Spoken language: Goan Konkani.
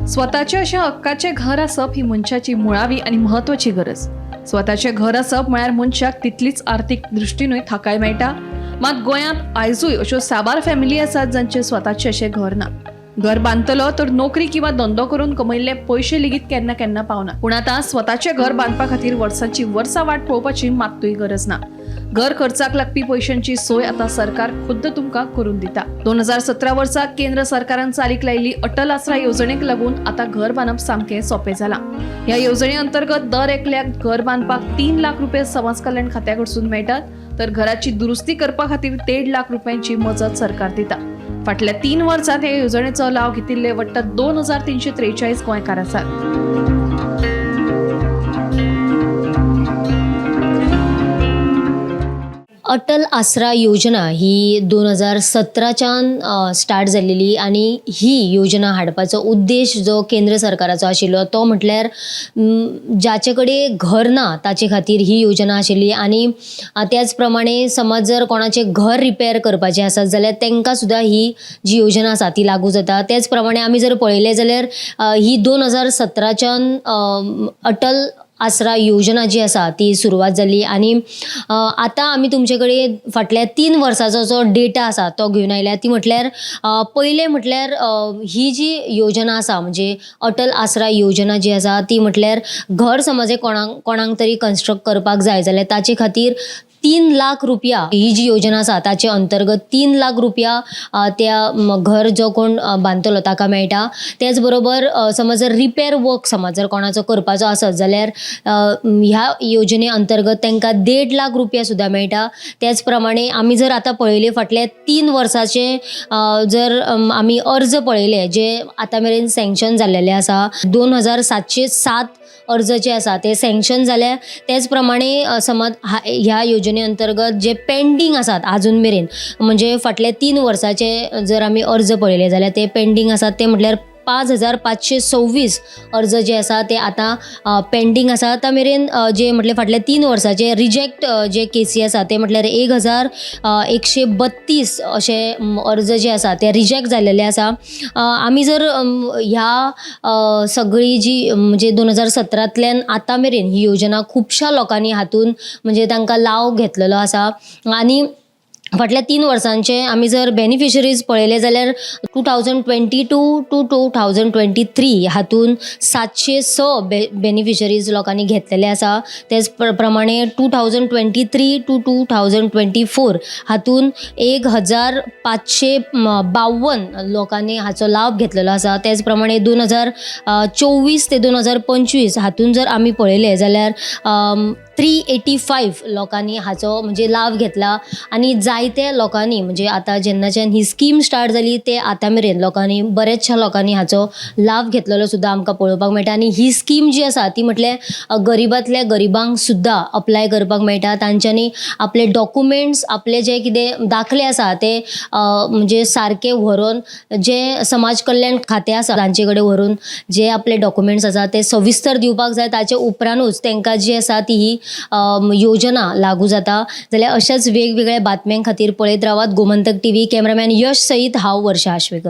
स्वताचें अशें हक्काचें घर आसप ही मनशाची मुळावी आनी म्हत्वाची गरज. स्वताचें घर आसप म्हळ्यार मनशाक तितलीच आर्थीक दृश्टीनूय थाकाय मेळटा. मात गोंयांत आयजूय अश्यो साबार फॅमिली आसात जांचें स्वताचें अशें घर ना. घर बांदतलो तर नोकरी किंवा धंदो करून कमयल्ले पयशे लेगीत केन्ना केन्ना पावना. पूण आतां स्वताचें घर बांदपा खातीर वर्सांची वर्सां वाट पळोवपाची मात्तूय गरज ना. घर खर्चाक लागपी पयशांची सोय आतां सरकार खुद्द तुमकां करून दिता. 2017 वर्सा केंद्र सरकारान चालीक लायिल्ली अटल आसरा येवजणेक लागून आतां घर बांदप सामकें सोंपें जालां. ह्या येवजणे अंतर्गत दर एकल्याक घर बांदपाक 3 लाख रुपये समाज कल्याण खात्या कडसून मेळटात, तर घराची दुरुस्ती करपा खातीर 1.5 लाख रुपयांची मजत सरकार दिता. फाटल्या 3 वर्सांत हे येवजणेचो लाव घेतिल्ले वट्ट 2343 गोंयकार आसात. अटल आसरा योजना ही 2017च्यान स्टार्ट जाल्लेली आनी ही योजना हाडपाचो उद्देश जो केंद्र सरकाराचो आशिल्लो तो म्हटल्यार जाचे कडेन घर ना ताचे खातीर ही योजना आशिल्ली. आनी त्याच प्रमाणे समज जर कोणाचें घर रिपेर करपाचें आसत जाल्यार तांकां सुद्दां ही जी योजना आसा ती लागू जाता. त्याच प्रमाणे आमी जर पळयलें जाल्यार ही 2017च्यान अटल आसरा योजना जी आसा ती सुरवात जाली. आनी आतां आमी तुमचे कडेन फाटल्या 3 वर्साचो जो डेटा आसा तो घेवन आयल्या. ती म्हटल्यार पयलें म्हटल्यार ही जी योजना आसा म्हणजे अटल आसरा योजना जी आसा ती म्हटल्यार घर समज कोणाक कोणाक तरी कन्स्ट्रक्ट करपाक जाय जाल्यार ताचे खातीर 3 लाख रुपया ही जी योजना आसा ताचे अंतर्गत 3 लाख रुपया त्या घर जो कोण बांदतलो ताका मेळटा. त्याच बरोबर समज जर रिपेर वर्क समज जर कोणाचो करपाचो आसत जाल्यार ह्या योजने अंतर्गत तांकां 1.5 लाख रुपया सुद्दां मेळटा. त्याच प्रमाणे आमी जर आतां पळयले फाटल्या 3 वर्साचे जर आमी अर्ज पळयले जे आतां मेरेन सँक्शन जाल्लेले आसा 2707 अर्ज जे आसा ते सँक्शन जाल्या. त्याच प्रमाणे समज ह्या योजने अंतर्गत जे पेंडींग आसात आजून मेरेन म्हणजे फाटल्या 3 वर्साचे जर आमी अर्ज पळयले जाल्यार ते पेंडींग आसात ते म्हटल्यार 5526 अर्ज जे आसा ते आतां पेंडींग आसा. आतां मेरेन जे म्हटल्यार फाटल्या 3 वर्साचे रिजेक्ट जे केसी आसा ते म्हटल्यार 1132 अशे अर्ज जे आसा ते रिजेक्ट जाल्लेले आसा. आमी जर ह्या सगळी जी म्हणजे 2017तल्यान आतां मेरेन ही योजना खुबश्या लोकांनी हातून म्हणजे तांकां लाव घेतलेलो आसा. आनी फाटल्या 3 वर्सांचे आमी जर बेनिफिशरीज पळयले जाल्यार 2022 टू 2023 हातून 706 बेनिफिशरीज लोकांनी घेतलेले आसा. तेच प्रमाणे 2023 टू 2024 हातून 1552 लोकांनी हाचो लाभ घेतलेलो आसा. तेच प्रमाणे 2024 ते 2025 हातून जर आमी पळयले जाल्यार 385 लोकांनी हाचो म्हणजे लाभ घेतला. आनी जायते लोकांनी म्हणजे आतां जेन्नाच्यान ही स्कीम स्टार्ट जाली ते आतां मेरेन लोकांनी बऱ्याचशा लोकांनी हाचो लाभ घेतलेलो सुद्दां आमकां पळोवपाक मेळटा. आनी ही स्कीम जी आसा ती म्हटल्यार गरिबांतल्या गरिबांक सुद्दां अप्लाय करपाक मेळटा. तांच्यांनी आपले डॉक्युमेंट्स आपले जे कितें दाखले आसा ते म्हणजे सारके व्हरून जे समाज कल्याण खातें आसा तांचे कडेन व्हरून जे आपले डॉक्युमेंट्स आसा ते सविस्तर दिवपाक जाय. ताचे उपरांतूच तांकां जी आसा ती ही योजना लागू जाता. जाल्यार अशाच वेगवेगळ्या बातम्यां खातीर पळयत रावात गोमंतक टीव्ही. कॅमेरामॅन यश सयत हांव वर्षा आश्वेकर.